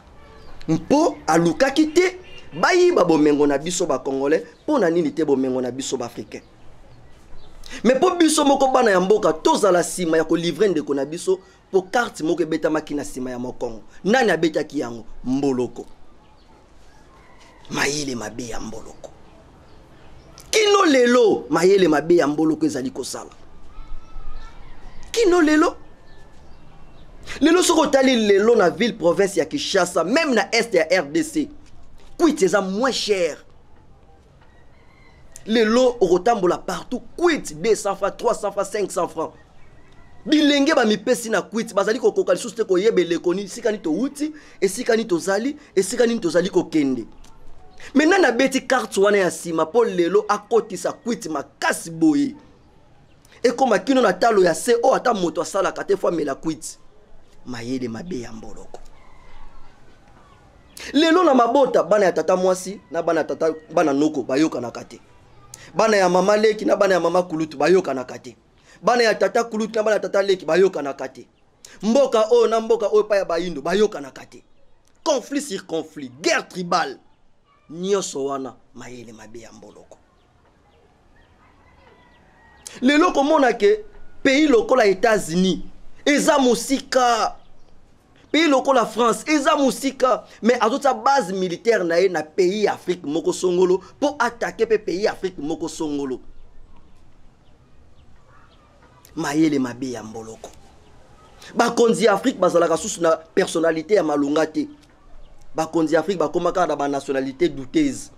mpo alukaki te bayiba bomengo na biso bacongolais. Mpo na nini te bomengo na biso baafricain? Me mpo biso moko bana ya mboka tozala nsima ya kolivrer ndeko na biso, mpo carte moko ebetamaki na nsima ya mokongo. Nani abetaki yango? Mboloko. Mayele mabe ya Mboloko, kino lelo mayele mabe ya Mboloko ezali kosala kino lelo. Lelo soki otali lelo na ville province ya Kinshasa, même na est ya RDC, kwiti eza moins cher. Lelo okotambola partout, kwiti 200 francs, 300 francs, 500 francs. Bilenge bamipesi na kwiti, bazali kokoka lisusu te koyeba eleko nini, esika nini towuti, esika nini tozali, esika nini tozali kokende. Me nani abeti carte wana ya nsima mpo lelo akotisa kwiti makasi boye, ekóma kino na talo ya se oyo ata moto asalaka te fo amela kwiti? Mayele mabe ya Mboloko. Lelo na mabota, bana ya tata mwasi na bana ya tata, bana noko bayokanaka te. Bana ya mama leki na bana ya mama kulutu bayokanaka te. Bana ya tata kulutu na bana ya tata leki bayokanaka te. Mboka oyo na mboka oyo epai ya bayindo bayokanaka te. Conflit sur conflit, guerre tribale, nyonso wana mayele mabe ya Mboloko. Lelo komona ke pays lokola États-Unis eza mosika, pays lokola France eza mosika, mais azotia base militaire na ye na pays ya Afrique moko songolo mpo attaquer mpe pays ya Afrique moko songolo. Mayele mabe ya Mboloko. Bakonzi ya Afrique bazalaka susu na personnalité ya malonga te. Bakonzi ya Afrique bakoma kaka na banationalité douteuse.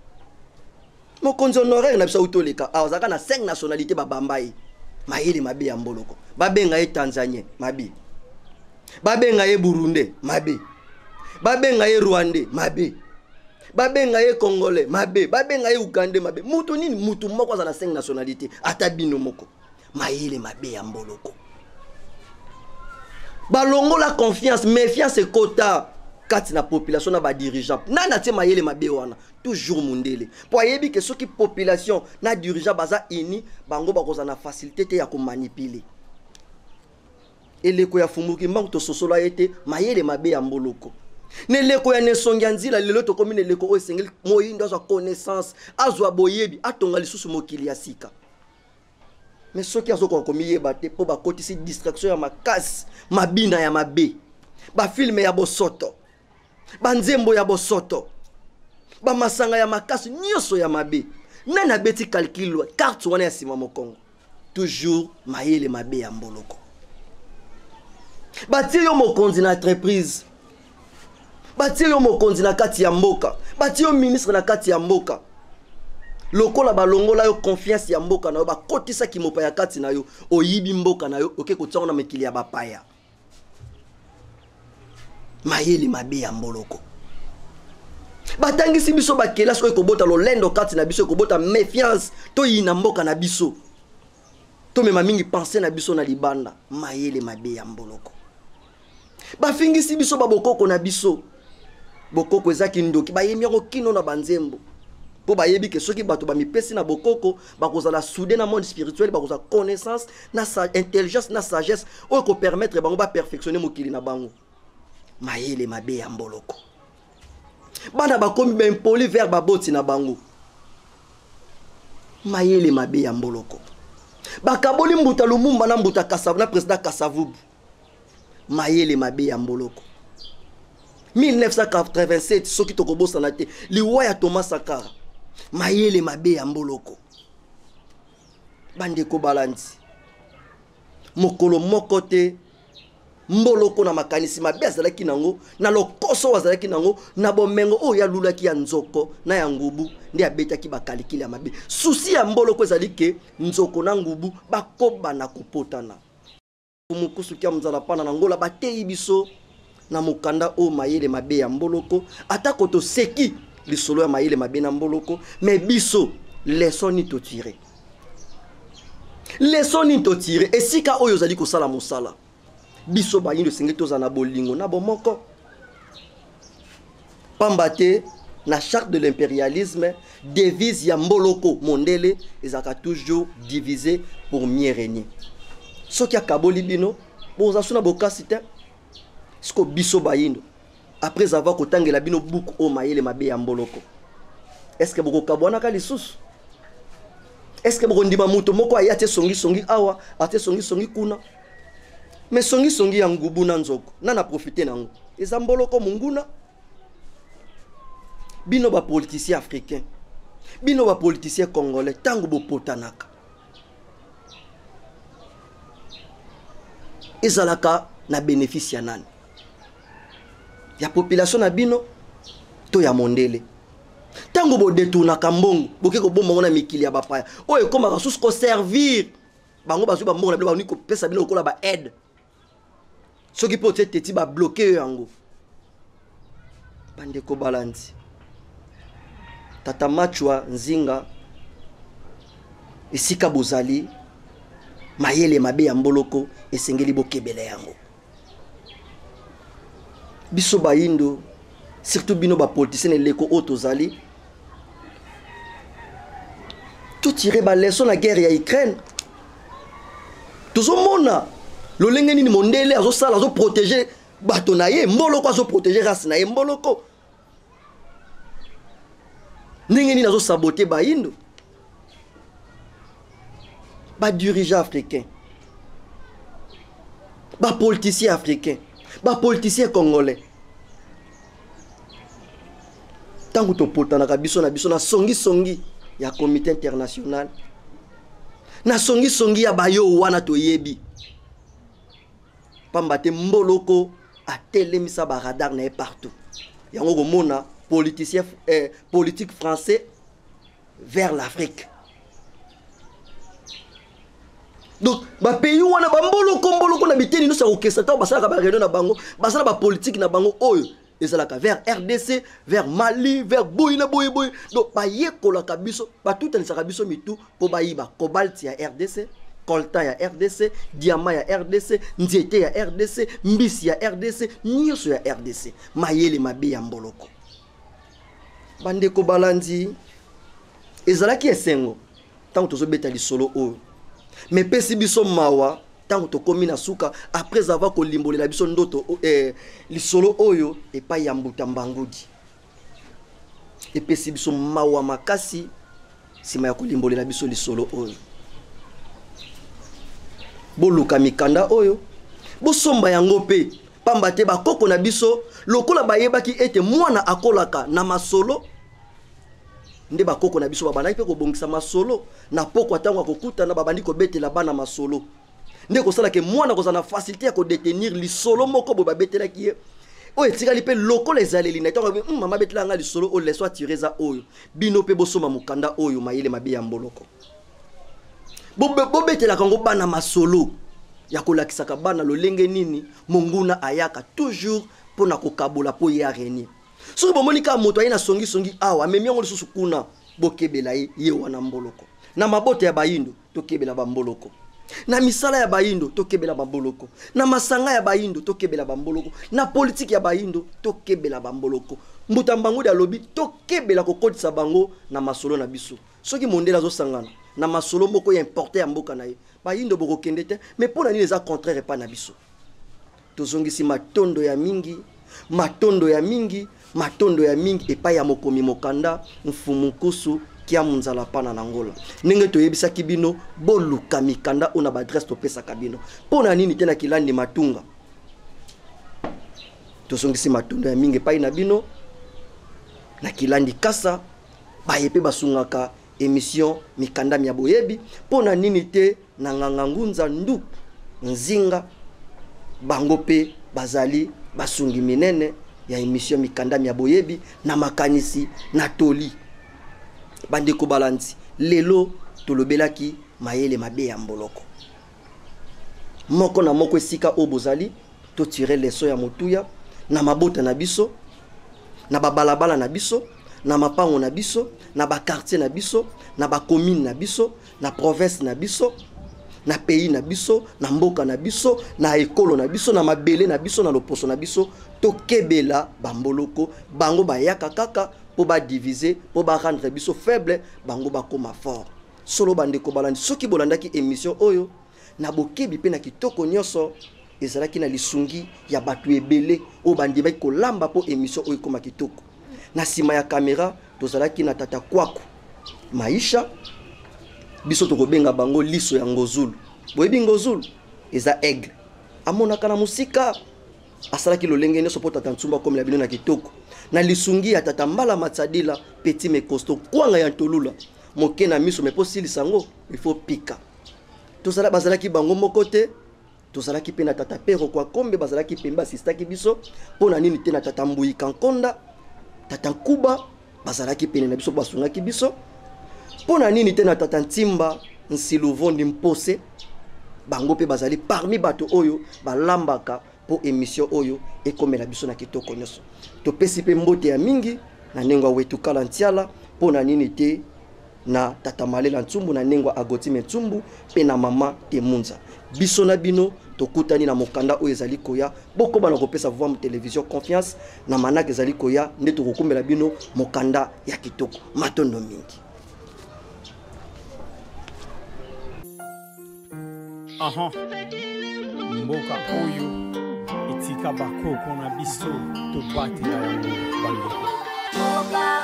Mokonzi honoraire na biso auti oleka awa azalaka na 5 nationalité, babamba ye mayele mabe ya mboloko. Babenga ye Tanzanien, mabe. Babenga ye Burundais, mabe. Babenga ye Rwandais, mabe. Babenga ye Congolais, mabe. Babenga ye Ugandais, mabe. Mutu nini? Mutu moko aza na 5 nationalité, ata bino moko. Mayele mabe ya mboloko. Balongola confiance, méfiance ekota kati na population na badirigeant. Nani atie mayele mabe wana? Toujours mundele, mpo ayebi ke soki population na dirigeant baza uni, bango bakozala na facilité te ya komanipuler. Eleko ya Fumbuki Mbangu, tososola ye te mayele mabe ya mboloko. Na eleko ya Nesongi ya Nzila, lelo tokomi na eleko oyo esengeli moyindo azwa connaissance, azwa boyebi, atonga lisusu mokili ya sika. Mais soki azokoka komiyeba te, mpo bakotisi distraction ya makasi, mabina ya mabe, bafilme ya bosoto, banzembo ya bosoto, bamasanga ya makasi, nyonso ya mabe. Nani abeti calcul carte wana ya nsima mokongo? Toujours mayele mabe ya mboloko. Batie yo mokonzi na entreprise, batie yo mokonzi na kati ya mboka, batie yo ministre na kati ya mboka. Lokola balongola yo confiance ya mboka na yo, bakotisaki mopaya kati na yo, oyibi mboka na yo, oke kotiango na mikili ya bapaya. Mayele mabe ya mboloko. Batangisi biso bakelasi oyo ekobota lolendo kati na biso, ekobota méfiance, toyina mboka na biso, tomema mingi pensée na biso na libanda. Mayele mabe ya mboloko. Bafingisi biso babokoko na biso. Bokoko eza kindoki, bayembi yango kino na banzembo, mpo bayebi ke soki bato bamipesi na bokoko, bakozala soudé na monde spirituel, bakozala connaissance na intelligence na sagesse oyo ekopermettre bango baperfectionne mokili na bango. Mayele mabe ya mboloko. Bana bakomi baimpoli vers baboti na bango. Mayele mabe ya mboloko. Bakaboli mbuta Lumumba na mbuta Kasavu na président Kasavubu. Mayele mabe ya mboloko. 1987, soki tokobosana te, liwa ya Thomas Sankara. Mayele mabe ya mboloko. Bandeko balandi, mokolo moko te mboloko na makanisi mabe azalaki nango, na lokoso oyo azalaki nango, na bomengo oyo alulaki ya nzoko na ya ngubu, nde abetaki bakalikili ya mabe. Souci ya mboloko ezali ke nzoko na ngubu bakoba na kopotana. Mokusuki ya mozala pana na ngola bateyi biso na mokanda oyo mayele mabe ya mboloko. Atako toseki lisolo ya mayele mabe na mboloko, mais biso, leçon nini totire? Leçon nini totire? Esika oyo ozali kosala mosala, biso bayindo esengeli tozala na bolingo na bomoko, pamba te na charte de l'impérialisme, devise ya mboloko mondele ezalaka toujours diviser pour mieux régner. Soki akaboli bino, boza so na bokasi te. Siko biso bayindo, après avoir kotangela bino buku oyo mayele mabe ya mboloko, est ce que bokokabwanaka lisusu? Est ce que bokondima moto moko aye atie songisongi awa, atie songisongi kuna? Mais songisongi ya ngubu na nzoko, nana profite nango? Eza mboloko monguna. Bino bapoliticien africain, bino bapoliticien congolais, ntango bopotanaka, ezalaka na bénéfice ya nani? Ya population na bino to ya mondele? Ntango bodetournaka mbongo, boke kobomba ngo na mikili ya bapaya oyo ekomaka susu koservir bango, bazwi bambongo na bino, bakoki kopesa bino lokola baaide. Soki mpe otie teti, babloquer yo yango. Bandeko balandi, tata Machwa Nzinga, esika bozali, mayele mabe ya mboloko esengeli bokebela yango. Biso bayindo, surtout bino bapoliticien, na eleko oyo tozali, totire baleçon na guerre ya Ukraine. Tozomona lolenge nini mondele azosala, azoprotéger bato na ye. Mboloko azoprotéger race na ye. Mboloko ndenge nini azosaboter bayindo? Badirigeant africain, bapoliticien africain, bapoliticien congolais, ntango topotanaka biso na biso na songisongi ya comité international, na songisongi ya bayo wana toyebi. Pamba te mboloko atelemisa ba radar na ye partout. Yango komona politicien, politique français vers l'Afrique. Donc ba pays wana ba mboloko mboloko na biteni nyonso ya kokesa, ntango basalaka ba réunion na bango, basala ba politique na bango oyo ezalaka vers RDC, vers Mali, vers boye na boye boye. Donc bayekolaka biso, batutanisaka biso mitu mpo bayiba cobalt ya RDC, coltan ya RDC, diamant ya RDC, nzete ya RDC, mbisi ya RDC, nyonso ya RDC. Mayele mabe ya mboloko. Bandeko balandi, ezalaki esengo ntango tozobeta lisolo oyo, me epesi biso mawa ntango tokomi na suka, après avoir kolimbolela biso ndoto, lisolo oyo epai ya Mbuta Mbangudi. Epesi biso mawa makasi nsima ya kolimbolela biso lisolo oyo. Boluka mikanda oyo, bosomba yango mpe, pamba te bakoko na biso lokola bayebaki ete mwana akolaka na masolo, nde bakoko na biso babandaki mpe kobongisa masolo na pokwa. Ntango akokutana, babandi kobetela bana masolo, nde kosalaka mwana kozala na facilité ya kodétenir lisolo moko boye babetelaki ye, oyo etikali mpe lokola ezaleli na ntango mama abetela nga lisolo oyo, leçon à tirer eza oyo. Bino mpe bosomba mokanda oyo, Mayele mabe ya mboloko. Bobetelaka yango bana masolo ya kolakisaka bana lolenge nini monguna ayaka toujours mpo na kokabola mpo ye arenie. Soki bomoni kaka moto aye na songisongi awa, amemi yango lisusu kuna, bokebela ye, ye wana mboloko. Na mabota ya bayindo, tokebela bamboloko. Na misala ya bayindo, tokebela bamboloko. Na masanga ya bayindo, tokebela bamboloko. Na politike ya bayindo, tokebela bamboloko. Mbuta Mbangudi alobi tokebela kokotisa bango na masolo na biso. Soki mondele azosangana na masolo moko ya importe ya mboka na ye, bayindo bokokende te. Mais mpo na nini eza contraire epai na biso? Tozongisi matondo ya mingi, matondo ya mingi, matondo ya mingi epai ya mokomi mokanda, Mfumu Nkusu Kiamu Nzala Pana na Ngola. Ndenge toyebisaki bino, boluka mikanda oyo na baadresse topesaka bino. Mpo na nini te na Kilandi Matunga? Tozongisi matondo ya mingi epai na bino na Kilandi Kasa, baye mpe basungaka émission Mikanda mya Boyebi. Mpo na nini te na Nganga Ngunza Ndu Nzinga? Bango mpe bazali basungi minene ya émission Mikanda mya Boyebi na makanisi na toli. Bandeko balandi, lelo tolobelaki mayele mabe ya mboloko. Moko na moko esika oyo bozali, totire leçon ya motuya na mabota na biso, na babalabala na biso, na mapango na biso, na baquartier na biso, na bacommune na biso, na province na biso, na pays na biso, na mboka na biso, na ekolo na biso, na mabele na biso, na loposo na biso. Tokebela bamboloko. Bango bayaka kaka mpo badivise, mpo barendre biso faible, bango bakoma fort. Solo bandeko balandi, soki bolandaki émission oyo na bokebi mpe na kitoko nyonso, ezalaki na lisungi ya bato ebele oyo bandimaki kolamba mpo émission oyo ekóma kitoko. Na nsima ya kamera tozalaki na tata Kwaku Maisha, biso tokobenga bango liso ya ngozulu. Boyebi ngozulu eza aigle, amonaka na mosika. Asalaki lolenge nyonso mpo tata Ntsumba akomela bino na kitoko. Na lisungi ya tata Mbala Matsadila, petit mais costaud, kwanga ya ntolula moke na miso, mais mpo silisa yango il faut pika. Tozala bazalaki bango moko te, tozalaki mpe na tata Pero Kwakombe, bazalaki pembe, asistaki biso. Mpo na nini te na tata Mbui Kankonda, tata Nkuba, bazalaki pene na biso, basungaki biso. Mpo na nini te na tata Ntimba Nsiluvondi Mpose? Bango mpe bazali parmi bato oyo balambaka mpo émission oyo ekomela biso na kitoko nyonso. Topesi mpe mbote ya mingi na ndenge ya Wetukala Ntiala. Mpo na nini te na tata Malela Ntsumbu, na ndenge ya Agotime Ntsumbu mpe na mama Temunza. Biso na bino tokutani na mokanda oyo ezali koya. Bokoba na kopesa Voam Télévision confiance. Na manaka ezali koya nde tokokumbela bino mokanda ya kitoko. Matondo mingi. Aha, mboka oyo etika bakoko na biso, tobatela yango bandeko. Mboka.